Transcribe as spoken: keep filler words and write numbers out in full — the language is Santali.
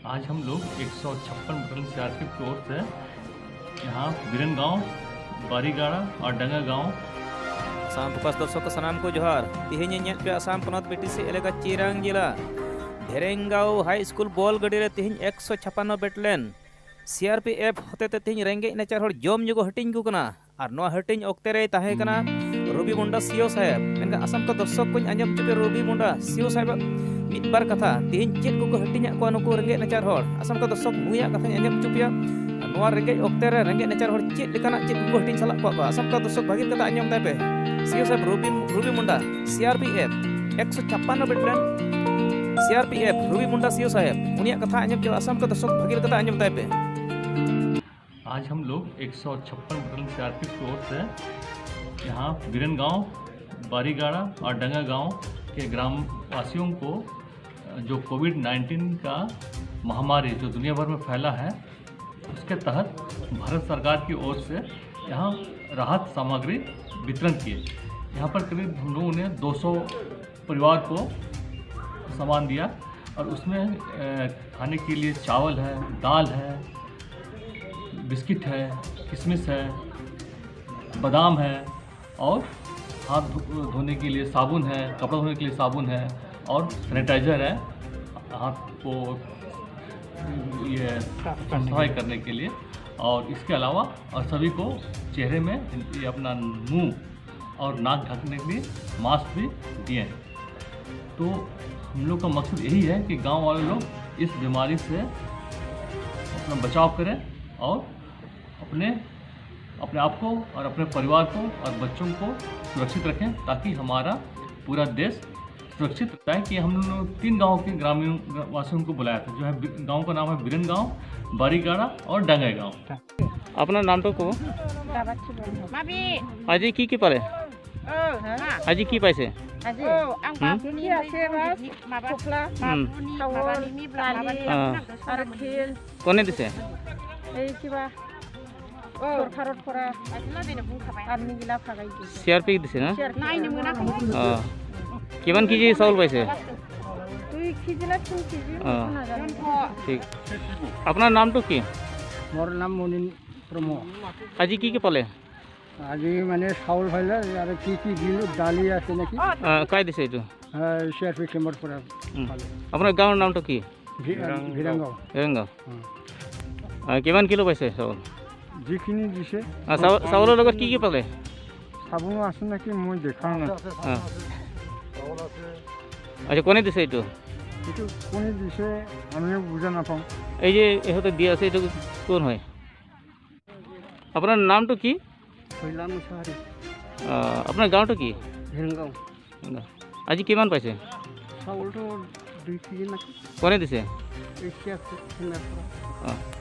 आज हम लोग एक सौ छप्पन बटालियन सीआरपीएफ की ओर से यहाँ बिरन गांव, बारीगाड़ा और डंगा गांव। ᱥᱟᱱᱟᱢ ᱯᱷᱳᱠᱟᱥ ᱫᱚᱨᱥᱚᱠ ᱠᱚ ᱥᱟᱱᱟᱢ ᱠᱚ ᱡᱚᱦᱟᱨ᱾ ᱛᱮᱦᱮᱧ ᱤᱧ ᱧᱮᱞ ᱯᱮᱭᱟ ᱟᱥᱟᱢ ᱯᱚᱱᱚᱛ ᱵᱤᱴᱤᱥᱤ ᱮᱞᱟᱠᱟ ᱪᱤᱨᱟᱝ ᱡᱮᱞᱟ ᱵᱷᱮᱨᱮᱝᱜᱟᱣ ᱦᱟᱭ ᱥᱠᱩᱞ ᱵᱚᱞ ᱜᱟᱹᱰᱤ ᱨᱮ ᱛᱮᱦᱮᱧ ᱮᱠᱥᱚ ᱪᱷᱟᱯᱟᱱᱱᱚ ᱵᱮᱴᱞᱮᱱ ᱥᱤᱟᱨᱯᱤᱮᱯᱷ ᱦᱚᱛᱮᱛᱮ ᱛᱮᱦᱮᱧ ᱨᱮᱸᱜᱮᱡ ᱱᱟᱪᱟᱨ ᱦᱚᱲ ᱡᱚᱢ ᱧᱩ ᱠᱚ ᱦᱟᱹᱴᱤᱧ ᱠᱚ ᱠᱟᱱᱟ᱾ ᱟᱨ ᱱᱚᱣᱟ ᱦᱟᱹᱴᱤᱧ ᱚᱠᱛᱮ ᱨᱮᱭ ᱛᱟᱦᱮᱸ ᱠᱟᱱᱟ ᱨᱚᱵᱤ ᱢᱩᱱᱰᱟ ᱥᱤᱭᱳ ᱥᱟᱦᱮᱵᱽ᱾ ᱢᱮᱱᱠᱷᱟᱱ ᱟᱥᱟᱢ ᱠᱚ ᱫᱚᱨᱥᱚᱠ ᱠᱚᱧ ᱟᱸᱡᱚᱢ ᱦᱚᱪᱚ ᱯᱮᱭᱟ ᱨᱚᱵᱤ ᱢᱩᱱᱰᱟ ᱥᱤᱭᱳ ᱥᱟᱦᱮᱵᱟᱜ ᱢᱤᱫ ᱵᱟᱨ ᱠᱟᱛᱷᱟ᱾ ᱛᱮᱦᱮᱧ ᱪᱮᱫ ᱠᱚᱠᱚ ᱦᱟᱹᱴᱤᱧᱟᱜ ᱠᱚᱣᱟ ᱱᱩᱠᱩ ᱨᱮᱸᱜᱮᱡ ᱱᱟᱪᱟᱨ ᱦᱚᱲ? ᱟᱥᱟᱢ ᱠᱚ ᱫᱚᱨᱥᱚᱠ ᱱᱩᱭᱟᱜ ᱠᱟᱛᱷᱟᱧ ᱟᱸᱡᱚᱢ ᱦᱚᱪᱚ ᱯᱮᱭᱟ᱾ ᱟᱨ ᱱᱚᱣᱟ ᱨᱮᱸᱜᱮᱡ ᱚᱠᱛᱮ ᱨᱮ ᱨᱮᱸᱜᱮᱡ ᱱᱟᱪᱟᱨ ᱦᱚᱲ ᱪᱮᱫ ᱞᱮᱠᱟᱱᱟᱜ ᱪᱮᱫ ᱠᱚᱠᱚ ᱦᱟᱹᱴᱤᱧ ᱥᱟᱞᱟᱜ ᱠᱚᱣᱟ ᱠᱚ? ᱟᱥᱟᱢ ᱠᱚ ᱫᱚᱨᱥᱚᱠ ᱵᱷᱟᱹᱜᱤ ᱠᱟᱛᱷᱟ ᱟᱸᱡᱚᱢ ᱛᱟᱭ ᱯᱮ᱾ ᱥᱤᱭᱳ ᱥᱟᱦᱮᱵᱽ ᱨᱚᱵᱤ, ᱨᱚᱵᱤ ᱢᱩᱱᱰᱟ, ᱥᱤᱟᱨᱯᱤᱮᱯᱷ ᱮᱠᱥᱚ ᱪᱷᱟᱯᱟᱱᱱᱚ ᱵᱮᱴᱞᱮᱱ ᱥᱤᱟᱨᱯᱤᱮᱯᱷ ᱨᱚᱵᱤ ᱢᱩᱱᱰᱟ ᱥᱤᱭᱳ ᱥᱟᱦᱮᱵᱽ, ᱩᱱᱤᱭᱟᱜ ᱠᱟᱛᱷᱟ ᱟᱸᱡᱚᱢ ᱦᱚᱪᱚ ᱟᱥᱟᱢ ᱠᱚ ᱫᱚᱨᱥᱚᱠ ᱵᱷᱟᱹᱜᱤ ᱠᱟᱛᱷᱟ ᱟᱸᱡᱚᱢ ᱛᱟᱭ ᱯᱮ᱾ आज हम लोग एक सौ छप्पन बटालियन सीआरपीएफ की ओर से यहाँ बिरन गांव, बारीगाड़ा और डंगा गांव के ग्राम वासियों को, अ, जो कोविड नाइन्टीन का महामारी जो दुनिया भर में फैला है, उसके तहत भारत सरकार की ओर से यहाँ राहत सामग्री वितरण किए। यहाँ पर करीब हम लोगों ने दो सौ परिवार को सामान दिया और उसमें, अ, खाने के लिए चावल है, दाल है, बिस्किट है, किशमिश है, बादाम है और हाथ धो-, धोने के लिए साबुन है, कपड़ा धोने के लिए साबुन है और सैनिटाइजर है, हाथ को ये सफाई करने के लिए। और इसके अलावा और सभी को चेहरे में ये अपना मुंह और नाक ढकने के लिए मास्क भी दिए हैं। तो हम लोग का मकसद यही है कि गांव वाले लोग इस बीमारी से अपना बचाव करें और अपने, अपने आप को और अपने परिवार को और बच्चों को सुरक्षित रखें, ताकि हमारा पूरा देश सुरक्षित रहता है। कि हम लोग तीन गांव के ग्रामीण वासियों को बुलाया था, जो है बि-, गांव का नाम है बिरन गांव, बारीगाड़ा और डंगाई गांव। আপোনাৰ নামটো ক'ব। আজি কি কি পালে? আজি কি পাইছে? আজি কি আছে? মাছ, পখলা, উম। চাউল, দালি, অ। আৰু খীৰ। কোনে দিছে? এই কিবা চৰকাৰৰ পৰা আৰ্মিগিলা ভাগাই দিছে। চি আৰ পি দিছে না? চি আৰ পি। অ। কিমান কেজি চাউল পাইছে? দুই সিজিলে চোন সিজিল, অ। একো নাজানো। ঠিক। আপোনাৰ নামটো কি? মোৰ নাম মুনিন প্ৰমো। আজি কি কি পালে? আজি মানে চাউল পালে আৰু কি কি দিলোঁ, দালি আছে নেকি? অ, কাই দিছে এইটো? চি আৰ পি কেম্পৰ পৰা উম। পালোঁ। আপোনাৰ গাঁৱৰ নামটো কি? ভি-, ভিৰাংগাঁও। ভিৰাংগাঁও। অ। অ, কিমান কিলো পাইছে চাউল? যিখিনি দিছে। অ, চাউ-, চাউলৰ লগত কি কি পালে? চাবোনো আছে নেকি? মই দেখা নাই। অ। আচ্ছা, কোনে দিছে এইটো? এইটো কোনে দিছে, আমিও বুজা নাপাওঁ। এই যে ইহঁতে দি আছে, এইটো কোন হয়? আপোনাৰ নামটো কি? কৈলাম মুছাহাৰী। অ, আপোনাৰ গাঁৱটো কি? ভিৰাংগাঁও। আজি কিমান পাইছে? চাউলটো দুই কেজি নেকি? কোনে দিছে? এই চি আৰ পি কেম্পৰ পৰা। অ।